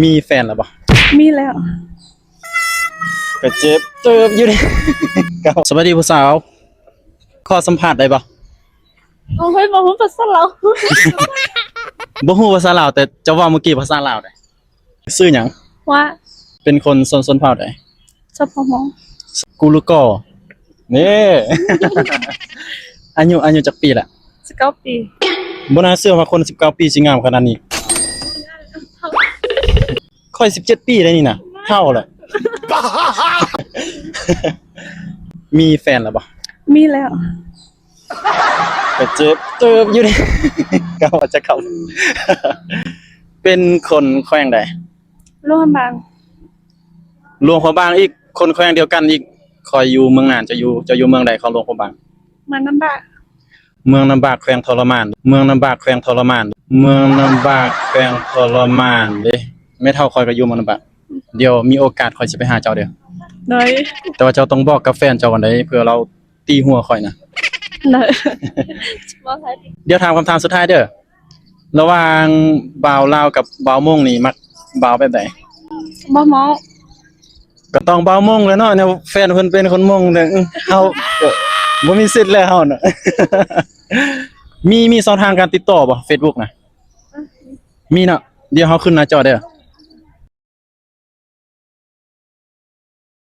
ມີແຟນແລ້ວບໍ່? ມີແລ້ວ. ກໍເຈັບເຕີບຢູ່ເດ້. ສະບາຍດີຜູ້ສາວ, ຂໍສຳພາດໄດ້ບໍ່? ໂອ້ຍ ບໍ່ຮູ້ພາສາລາວ. ບໍ່ຮູ້ພາສາລາວ, ແຕ່ເຈົ້າເວົ້າມື້ກີ້ພາສາລາວໄດ້. ຊື່ຫຍັງ? ວ່າ ເປັນຄົນຊົນ ຊົນເຜົ່າໃດ? ຊາວເຜົ່າມົ້ງ. ກູລູກກໍ ນີ້. ອາຍຸ ອາຍຸຈັກປີລະ? ສິບເກົ້າປີ. ບໍ່ໜ້າເຊື່ອວ່າຄົນສິບເກົ້າປີຊິງາມຂະໜາດນີ້. ຂ້ອຍສິບເຈັດປີໄດ໋ນີ້ນະ, ເຖົ້າແລ້ວ. ມີແຟນແລ້ວບໍ່? ມີແລ້ວ. ກໍເຈັບເຕີບຢູ່ເດ້. ກໍວ່າຈະເຂົ້າ ເປັນຄົນແຂວງໃດ? ຫຼວງພະບາງ. ຫຼວງພະບາງອີກ, ຄົນແຂວງດຽວກັນອີກ. ຂ້ອຍຢູ່ເມືອງໜານ, ເຈົ້າຢູ່ ເຈົ້າຢູ່ເມືອງໃດຂອງຫຼວງພະບາງ? ເມືອງນ້ຳບາກ. ເມືອງນ້ຳບາກ ແຂວງທໍລະມານ. ເມືອງນ້ຳບາກ ແຂວງທໍລະມານ. ເມືອງນ້ຳບາກ ແຂວງທໍລະມານເດ້. ແມ່ເຖົ້າຂ້ອຍກໍຢູ່ເມືອງນ້ຳບາກ. ດຽວມີໂອກາດຂ້ອຍຊິໄປຫາເຈົ້າເດີ້. ໂດຍ. ແຕ່ວ່າເຈົ້າຕ້ອງບອກກັບແຟນເຈົ້າກ່ອນເດ້ ເພື່ອລາວຕີຫົວຂ້ອຍນະ. ໂດຍ. ດຽວຖາມຄຳຖາມສຸດທ້າຍເດີ້. ລະຫວ່າງບ່າວລາວກັບບ່າວມົ້ງນີ້ ມັກບ່າວແບບໃດ? ບ່າວມົ້ງ. ກໍຕ້ອງບ່າວມົ້ງແຫຼະເນາະ, ແນວແຟນເພິ່ນເປັນຄົນມົ້ງເດ້. ເຮົາກໍບໍ່ມີສິດແລ້ວເຮົານະ. ມີ ມີຊ່ອງທາງການຕິດຕໍ່ບໍ່ ເຟສບຸກນະ? ມີເນາະ. ດຽວເຮົາຂຶ້ນໜ້າຈໍເດີ້.